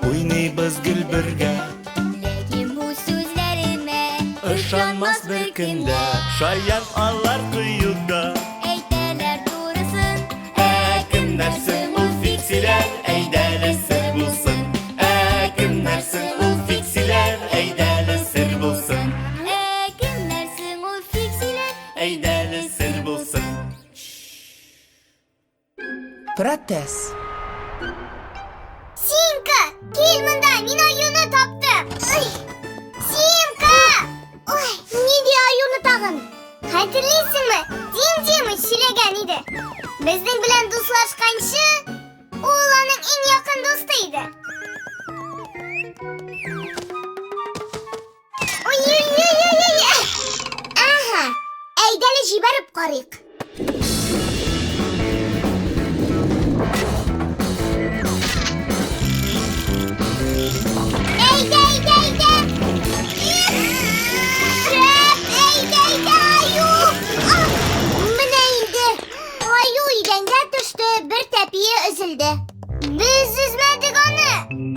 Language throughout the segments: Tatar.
Уйныйбыз гел бергә. Ләкин бу сүзләремә Ышанмас беркем дә. Шаян алар кыюда. Әйтәләр турысын. Ә кемнәр соң ул фиксиләр? Әйдәле сер булсын. Ә кемнәр соң ул фиксиләр? Әйдәле сер булсын. Ә кемнәр соң ул фиксиләр? Әйдәле сер булсын. Протез. Симка, кил монда, мин аюны таптым. Ой, Симка! Ой, нинди аюны тагын? Хәтерлисеңме? Дим Димыч сөйләгән иде. Безнең белән дуслашканчы, ул аның иң якын дусты иде. Ой, ой, ой, ой, ой. Ага, әйдәле җибәреп карыйк. Әйдә, әйдә, әйдә! Шәп! Әйдә, әйдә, аю! Ah! Менә инде! Аю идәнгә төште, бер тәпие өзелде. Без өзмәдек аны!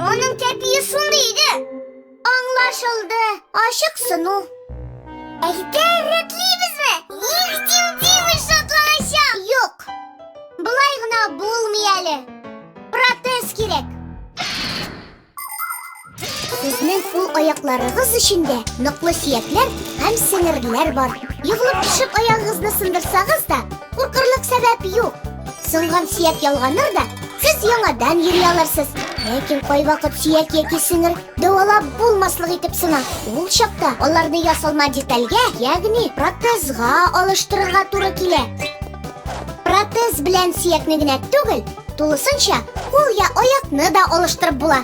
Аның тәпие шундый иде. Аңлашылды. Ачык сыну. Әйдә, рәтлибезме? Их, Дим Димыч шатланачак! Юк. Болай гына булмый әле. Протез кирәк. Сезнең кул аякларыгыз эчендә ныклы сөякләр һәм сеңерләр бар. Егылып төшеп аягыгызны сындырсагыз да, куркырлык сәбәп юк. Сынган сөяк ялганыр да, сез яңадан йөри алырсыз. Ләкин кайвакыт сөяк яки сеңер дәвалап булмаслык итеп сына. Ул чакта аларны ясалма детальгә, ягъни протезга алыштырырга туры килә. Протез белән сөякне генә түгел, тулысынча кул я аякны да алыштырып була.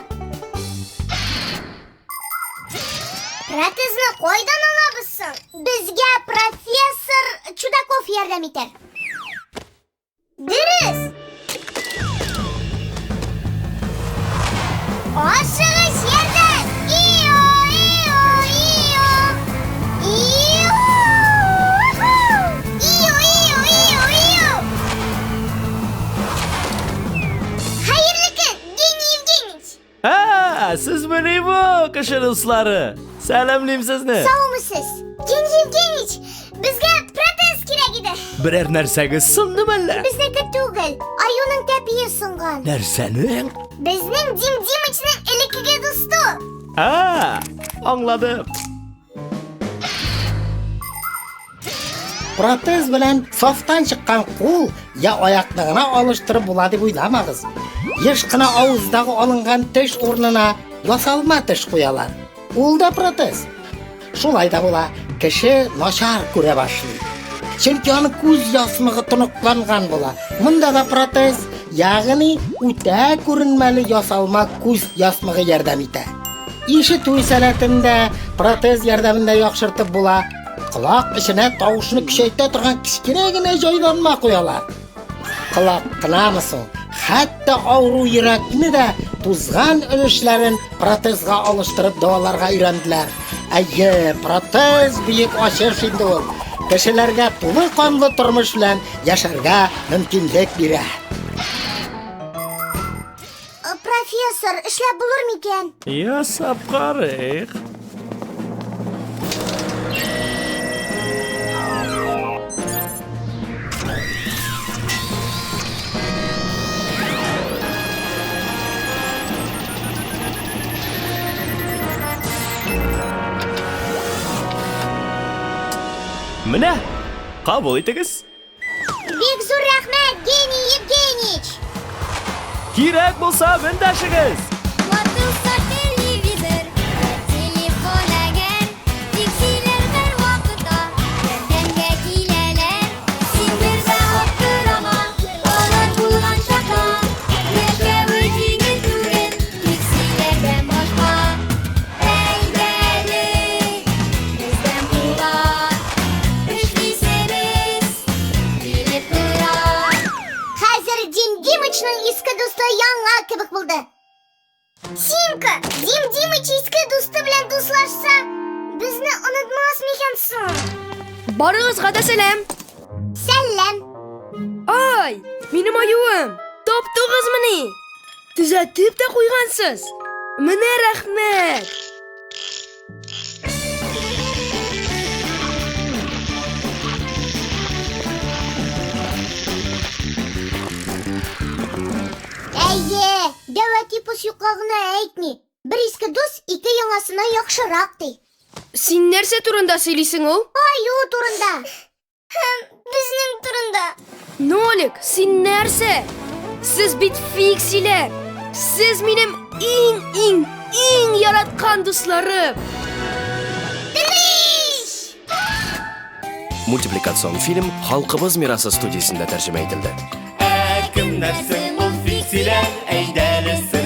Протезны кайдан алабыз соң? Безгә профессор Чудаков ярдәм итәр. Дөрес! Ашыгыч ярдәм! Ио, ио, ио! Ио! Ио, ио, ио, ио! Хәерле көн, Гений Евгеньевич! Ә, сезмени бу, кеше дуслары? Сәламлим сезне. Саумысыз? Гений Евгеньевич, безгә протез кирәк иде. Берәр нәрсәгез сындымы әллә? Безнеке түгел, аюның тәпие сынган. Нәрсәнең? Безнең Дим Димычның элеккеге дусты. Ә, аңладым. Протез белән сафтан чыккан кул я аякны гына алыштырып була дип уйламагыз. Еш кына авыздагы алынган теш урынына ясалма теш куялар. Ул да протез. Шулай да була, кеше начар күрә башлый. Чөнки аның күз ясмыгы тоныкланган була. Монда да протез, ягъни үтә күренмәле ясалма күз ясмыгы ярдәм итә. Ишетү сәләтен дә протез ярдәмендә яхшыртып була. Колак эченә тавышны көчәйтә торган кечкенә генә җайланма куялар. Колак кынамы соң? Хәтта авыру йөрәкне дә тузган өлешләрен протезга алыштырып дәваларга өйрәнделәр. Әйе, протез бөек ачыш инде ул. Кешеләргә тулы канлы тормыш белән яшәргә мөмкинлек бирә. Профессор, эшләп булыр микән? Ясап карыйк. Менә, кабул итегез. Бик зур рәхмәт, Гений Евгеньевич! Кирәк булса, эндәшегез! Ватылса телевизор, телефон әгәр, Фиксиләр һәрвакытта ярдәмгә киләләр. Син бер дә аптырама, алар булган чакта, Яшәве җиңел түгел, фиксиләрдән башка. Әйдәле, бездән була, эшлисебез килеп тора. Хәзер Дим Димычның иске дусты яңа кебек булды. Симка, Дим Димыч иске дусты белән дуслашса, безне онытмас микән соң? Барыгызга да сәлам! Сәлам! Ай, минем аюым! Таптыгызмыни? Төзәтеп тә куйгансыз! Менә рәхмәт! Әйе, дәү әти пос юкка гына әйтми. Бер иске дус ике яңасына яхшырак ди. Син нәрсә турында сөйлисең ул? Аю турында. Һәм безнең турында. Нолик, син нәрсә? Сез бит фиксиләр. Сез минем иң-иң, иң яраткан дусларым. Мультипликацион фильм Халкыбыз мирасы студиясендә тәрҗемә ителде. Ә кемнәр соң ул фиксиләр? Әйдәле.